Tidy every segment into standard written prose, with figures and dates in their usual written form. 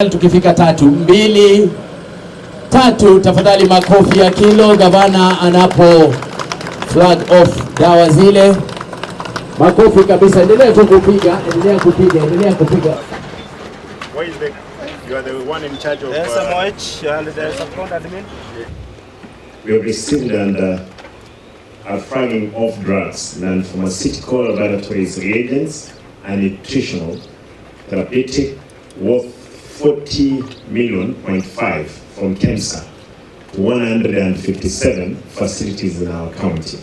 Tukifika tatu mbili tatu, tafadhali makofi ya kilo gavana anapo flag off dawa zile, makofi kabisa. Endelea tu kupiga, endelea kupiga, endelea kupiga. Why is the you are the one in charge of The SMOH and the subcounty admin. We have received and are flagging off drugs, non-pharmaceutical laboratories reagents and nutritional therapeutic worth 40 million point five from KEMSA to 157 facilities in our county.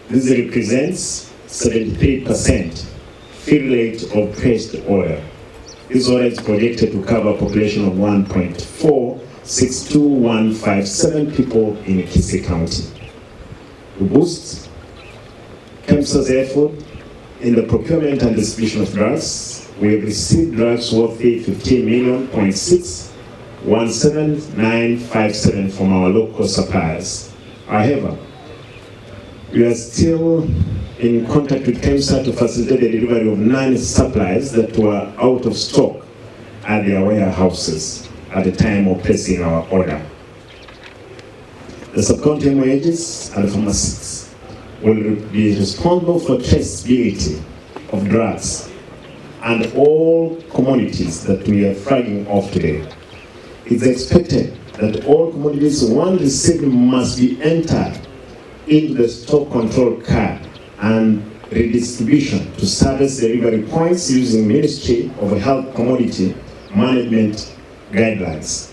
This represents 73% fill rate of pressed oil. This order is projected to cover a population of 1.462157 people in Kisii County. To boost KEMSA's effort in the procurement and distribution of drugs, we have received drugs worth 15 million point 617957 from our local suppliers. However, we are still in contact with KEMSA to facilitate the delivery of non-supplies that were out of stock at their warehouses at the time of placing our order. The sub-county MOHs and pharmacists will be responsible for traceability of drugs and all commodities that we are flagging off today. It's expected that all commodities one received must be entered into the stock control card and redistribution to service delivery points using Ministry of Health Commodity Management guidelines.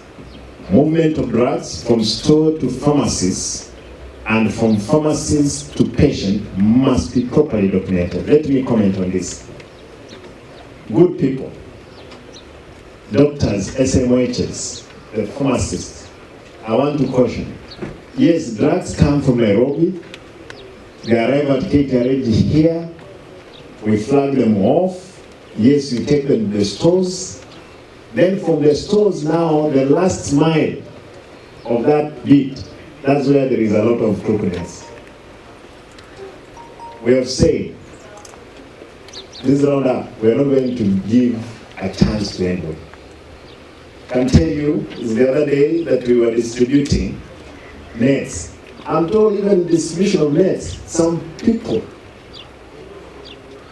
Movement of drugs from store to pharmacies and from pharmacies to patient must be properly documented. Let me comment on this. Good people, doctors, SMHs, the pharmacists, I want to caution. Yes, drugs come from Nairobi. They arrive at KTRH here. We flag them off. Yes, we take them to the stores. Then from the stores now, the last mile of that bit, that's where there is a lot of crookedness. We have said, this roundup, we are not going to give a chance to anybody. I can tell you, the other day that we were distributing nets. I'm told even distribution of nets, some people,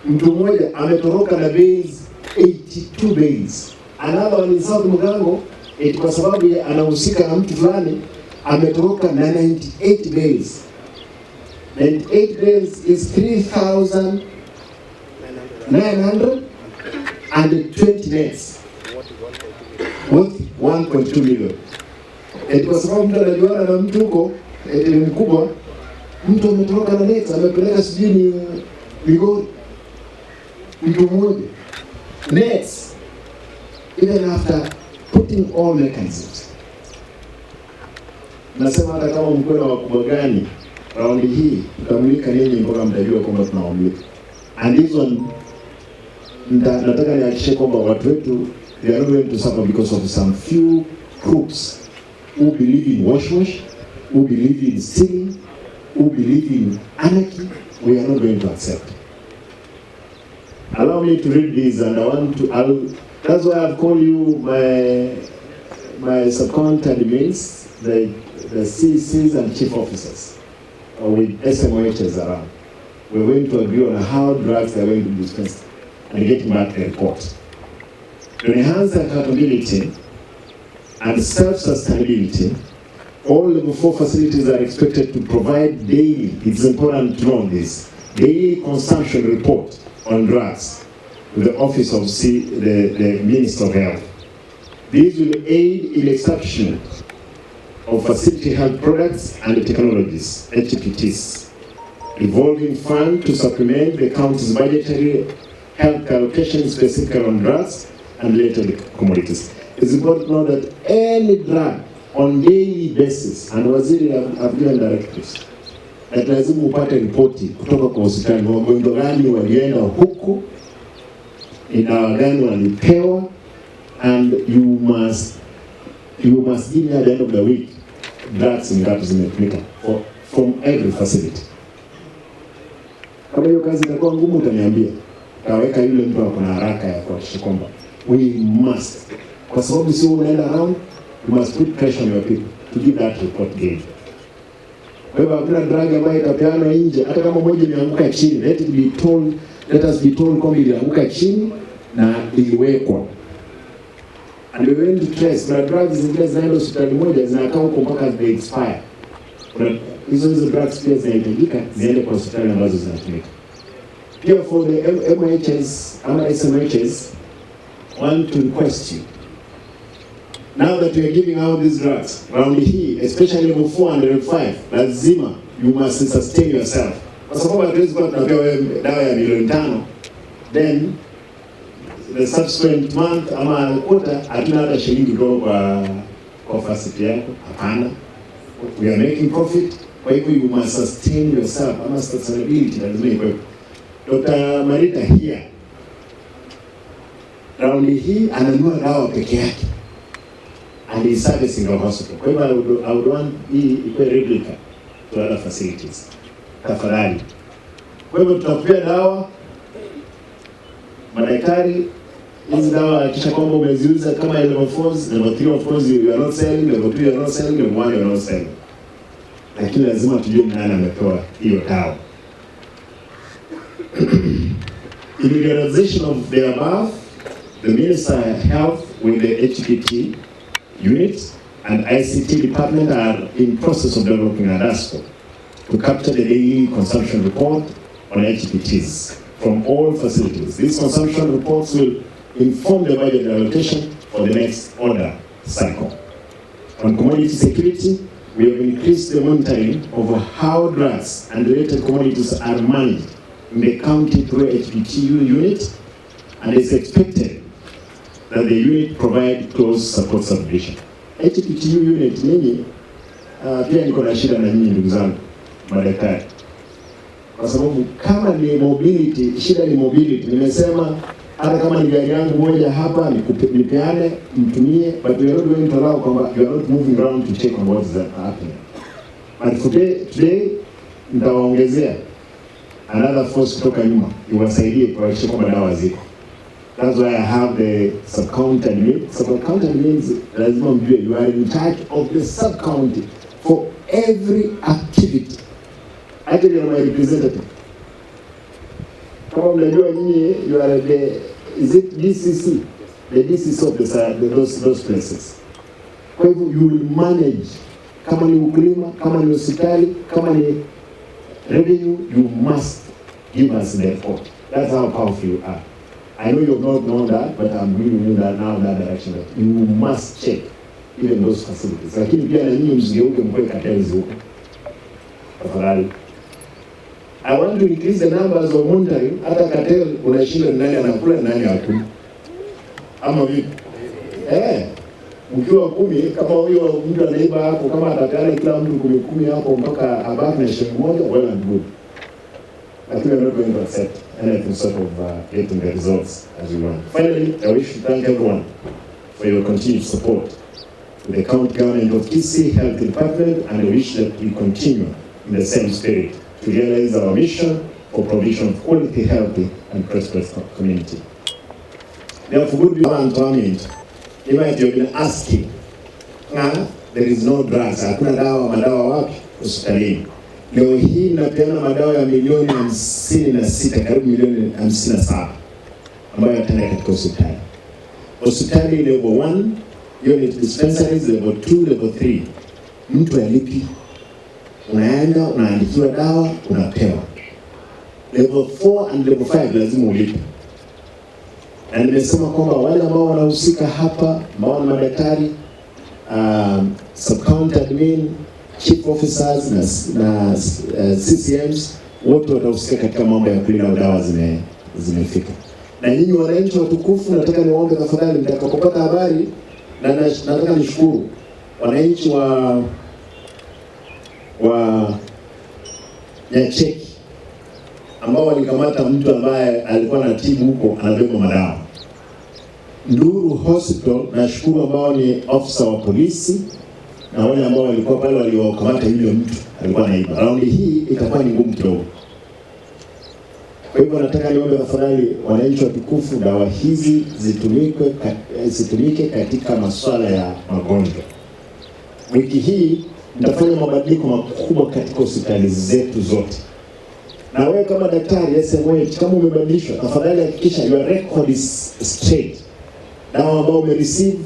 mtu mmoja ametoroka na bales 82 bales. Another one in South Mugango, eti kwa sababu ya anahusika na mtu fulani ametoroka na 98 bales. 98 bales is 3,920 nets worth 1.2 million. Eti kwa sababu mtu anajuana na mtu huko, eti ni mkubwa, mtu ametoroka na nets amepeleka sijui ni Migori, mtu mmoja nets, even after putting all mechanisms. Nasema hata kama mkuwe na wakubwa gani, raundi hii tutamulika ninyi mpaka mtajua kwamba tunawamulika. And this one nataka nihakikishe kwamba watu wetu, they are not going to suffer because of some few crooks who believe in wash wash, who believe in stealing, who believe in anarchy. We are not going to accept. Allow me to read this, and I want to. That's why I've called you my subcounty admins, the CCs and chief officers, with SMOHs around. We're going to agree on how drugs are going to be dispensed and getting back the report. To enhance accountability and self-sustainability, all level 4 facilities are expected to provide daily, it's important to know this, daily consumption report on drugs to the office of the Minister of Health. These will aid in extraction of facility health products and technologies, HPTs, revolving fund to supplement the county's budgetary health allocation specifically on drugs and related commodities. It's important to know that any drug on daily basis, and waziri have given directives, that lazima upate ripoti kutoka kwa hospitali, wagonjwa gani walienda huku, ni dawa gani walipewa, and you must give me at the end of the week drugs ngapi zimetumika from every facility. Kama hiyo kazi itakuwa ngumu, utaniambia, utaweka yule mtu ako na haraka ya kuhakikisha kwamba we must Kwa sababu sio unaenda round, you must put pressure on your people to give that report daily. Kwa hivyo hakuna drug ambayo itapeanwa nje, hata kama moja imeanguka chini, let it be told, let us be told kwamba ilianguka chini na iliwekwa. And we went to trace, kuna drugs zingine zinaenda hospitali moja zinakaa huko mpaka they expire. Kuna hizo hizo drugs pia zinahitajika ziende kwa hospitali ambazo zinatumika. Pia for the MHs ama SMHs, want to request you now that we are giving out these drugs round hii, especially level 4 and level 5, lazima you must sustain yourself, kwa sababu hatuwezi kuwa tunapewa wewe dawa ya milioni 5, then the subsequent month ama quarter hatuna hata shilingi kutoka kwa facility yako. Hapana, we are making profit. Kwa hivyo you must sustain yourself, ama sustainability lazima ikuwepo. Dr. Marita here raundi hii ananunua dawa peke yake and is servicing the hospital. Kwa hivyo I would want hii ikuwe replica to other facilities. Tafadhali. Kwa hivyo tutakupea dawa, madaktari, hizi dawa hakikisha kwamba umeziuza kama level 4, level 3 of course you are not selling, level 2 you are not selling, level 1 you are not selling. Lakini lazima tujue ni nani amepewa hiyo dawa. In realization of the above, the Minister of Health with the HPT unit and ICT department are in process of developing a dashboard to capture the daily consumption report on HPTs from all facilities. These consumption reports will inform the budget allocation for the next order cycle. On commodity security, we have increased the monitoring of how drugs and related commodities are managed in the county through HPTU unit, and it's expected that the unit provide close support supervision. HPTU unit nyinyi, pia niko na shida na nyinyi ndugu zangu madaktari, kwa sababu kama ni mobility, shida ni mobility. Nimesema hata kama ni gari yangu moja hapa nipeane mtumie, but we are not going to allow kwamba you are not moving around to check on what is happening. But for today nitawaongezea another force kutoka nyuma iwasaidie kuhakikisha kwamba dawa ziko. That's why I have the sub-county admin. Sub-county means lazima mjue you are in charge of the sub-county for every activity. Actually, you are my representative. Kama mnajua nyinyi, you are the, is it DCC? The DCC of those places. Kwa hivyo you will manage, kama ni ukulima, kama ni hospitali, kama ni revenue, you must give us the report. That's how powerful you are. I know you have not known that, but I'm bringing you that now in that direction. That you must check even those facilities. Lakini pia na nyinyi msigeuke mkue cartels huko. Tafadhali. I want to increase the numbers of monitoring. Hata cartel unashinda ni nani anakula ni nani hakuli. Ama vipi? Mkiwa 10 kama huyo mtu anaiba hapo, kama atapeana kila mtu kumi kumi hapo mpaka abaki na shilingi 1, well and good. Lakini we are not going to accept anything sort of getting the results as we want. Finally, I wish to thank everyone for your continued support to the county government of Kisii Health Department, and I wish that we continue in the same spirit to realize our mission for provision of quality, healthy, and prosperous community. Therefore, good employment, you might have been asking, there is no drugs, hakuna dawa, madawa wapi? Hospitalini. Leo hii napeana madawa ya milioni 56, karibu milioni 57 ambayo yataenda katika hospitali. Hospitali level 1, hiyo ni dispensaries, level 2, level 3. Mtu alipi, unaenda unaandikiwa dawa unapewa. Level 4 and level 5 lazima ulipe. Na nimesema kwamba wale ambao wanahusika hapa ambao ni madaktari, sub-county admin, chief officers na CCMs wote watahusika katika mambo ya kulinda dawa zimefika. Na nyinyi wananchi watukufu, nataka niwaombe tafadhali, mtakapopata habari, na nataka nishukuru wananchi wa Nyacheki ambao walikamata mtu ambaye alikuwa anatibu huko anabeba madawa. Nduru Hospital, nashukuru ambao ni officer wa polisi na wale ambao walikuwa pale waliokamata yule mtu alikuwa anaiba. Raundi hii itakuwa ni ngumu kidogo. Kwa hivyo nataka niombe tafadhali, wananchi watukufu, dawa hizi zitumike katika masuala ya magonjwa. Wiki hii nitafanya mabadiliko makubwa katika hospitali zetu zote. Na wewe kama daktari SMH, kama umebadilishwa, tafadhali hakikisha your record is straight. Dawa ambayo umereceive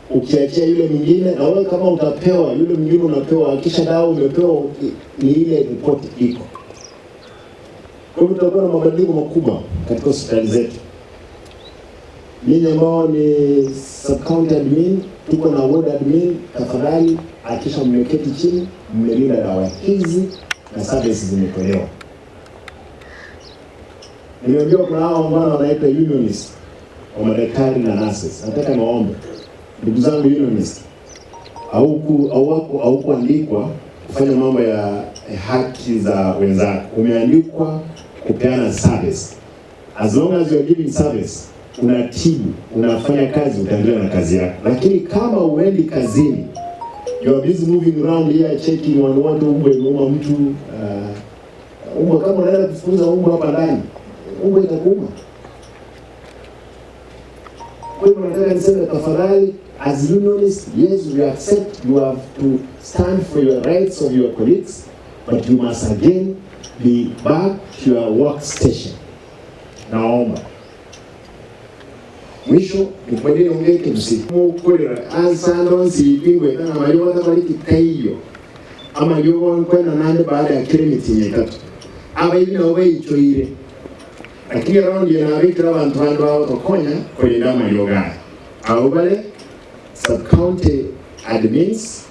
ukiachia yule mwingine, na wewe kama utapewa yule mwingine unapewa, hakikisha dawa umepewa ni ile report iko. Kwa hivyo tutakuwa na mabadiliko makubwa katika hospitali zetu. Ninyi ambao ni sub county admin, tuko na ward admin, tafadhali hakikisha mmeketi chini, mmelinda dawa hizi na services zimetolewa. Nimeambiwa kuna hao ambao wanaitwa unionist wa madaktari na nurses. Nataka niwaombe ndugu zangu unionist, haukuandikwa kufanya mambo ya haki za wenzako, umeandikwa kupeana service. As long as you are giving service, unatibu, unafanya kazi, utaendelea na kazi yako. Lakini kama uendi kazini, you are busy moving around here checking on what umbwa imeuma mtu, umbwa kama unaenda kufukuza umbwa hapa ndani, umbwa itakuuma. Kwa hivyo nataka niseme tafadhali, as unionists, yes, we accept you have to stand for your rights of your colleagues, but you must again be back to your workstation. Naomba mwisho nikwendele ongeke msimukolera ansando nsipingwe kana malio watabaliki taiyo amalio bonkwena nande baada ya kile mitinye itatu abaili nabo baichoire, lakini round ya nabikira abantu bandu bao tokonya kulinda amalio gaya abo bale sub county admins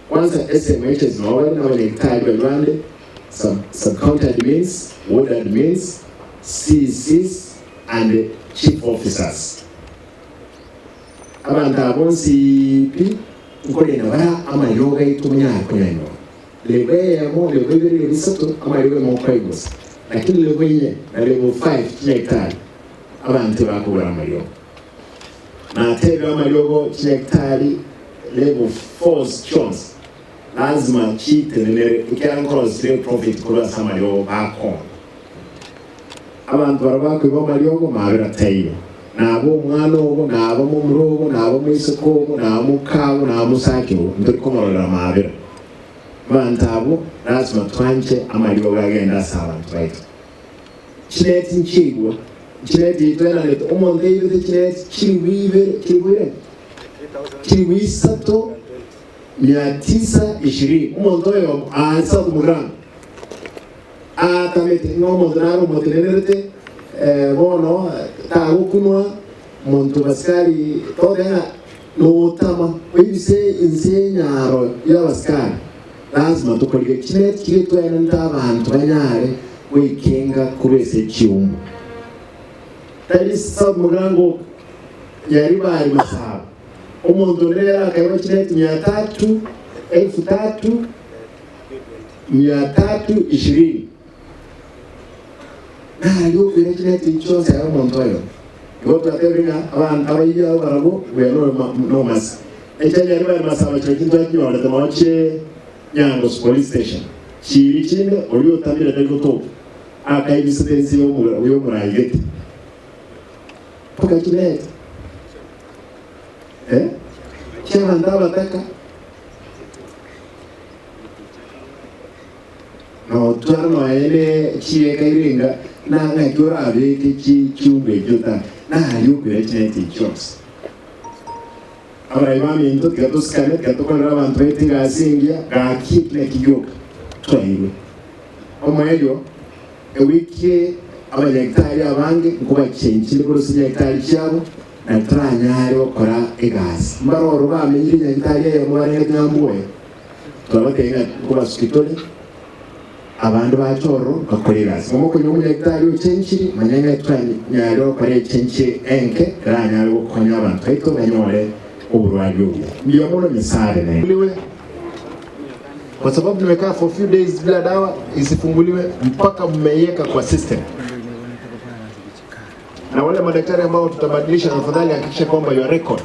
kwanza SMHs nabo bali n'abanyagitari bali bande sub county admins, ward admins, CCs and chief officers. Abantu abo nsipi nkolenda bara amalio gaitu munyakunyanywa level yamo level ibiri level isatu amalio mokwaigusa, lakini level inye na level 5 chinyagitari abantu bakugura amalio natebe amaliogo chinyagitari level 4 chonse lazima chitenenere ikiankoro zile profit kurwa samaliogo bakona abantu barabakwiba amaliogo mabira taiyo nabo omwana obo nabo mumuro obo nabo mwisiko obo nabo mukabo nabo musaki obo ntorikomororera mabira. Abantu abo lazima twanche amaliogo gagenda ase abantu baitu. Chineti nchigwa chineti itwenanete omonto eibete chineti chiribu ibere chiribu ibere chiribu isato mia tisa ishirini omonto oyo ansa kumuranga atamete ng'omonto naro omotenenerete bono tagokunwa muntu basikari totena notama oibise inse nyaro ya basikari lazima tukorige chineti kiri twenanta abantu banyare gwikenga kurwese chiumu tari sub murango yari bari masaba omuntu ndera akaiba chineti mia tatu elfu tatu mia tatu ishirini nalio kwira chineti chonse ayo omuntu oyo igo twatebire abantu abayiga barabo we no masi ekyali yari bari masaba kyo kintu akinyorete maoche Nyango police station chiri chinde oli otambira tari gotoka akaibisite ensi y'omurayigete paka kinete ky'abantu abataka notwara noene chieka iringa nang'aki orabeke chiumba ekio ta nario okwira chineti chionsi. Abarai baminto tiga tosikane tiga tokorera abantu baitu egasingia gaki nekigioka twairwe omwerio ewiki abanyagitari abange nkobachenchire korosia nyagitari chiabo na turanyare gokora egasi mbaroro bamenyire nyagitari eyemo barenge ng'ambuoyo twabatenga nkobasukitore abandu bachoro bakora egasi momokonya omunyagitari ochenchiri manyanga turanyare gokora echenchi enke eranyare gokonya abantu baito banyore oburwari obu ndio mono misare naye kwa sababu nimekaa for few days bila dawa isifunguliwe mpaka mmeiweka kwa system. Na wale madaktari ambao tutabadilisha, tafadhali hakikisha kwamba your record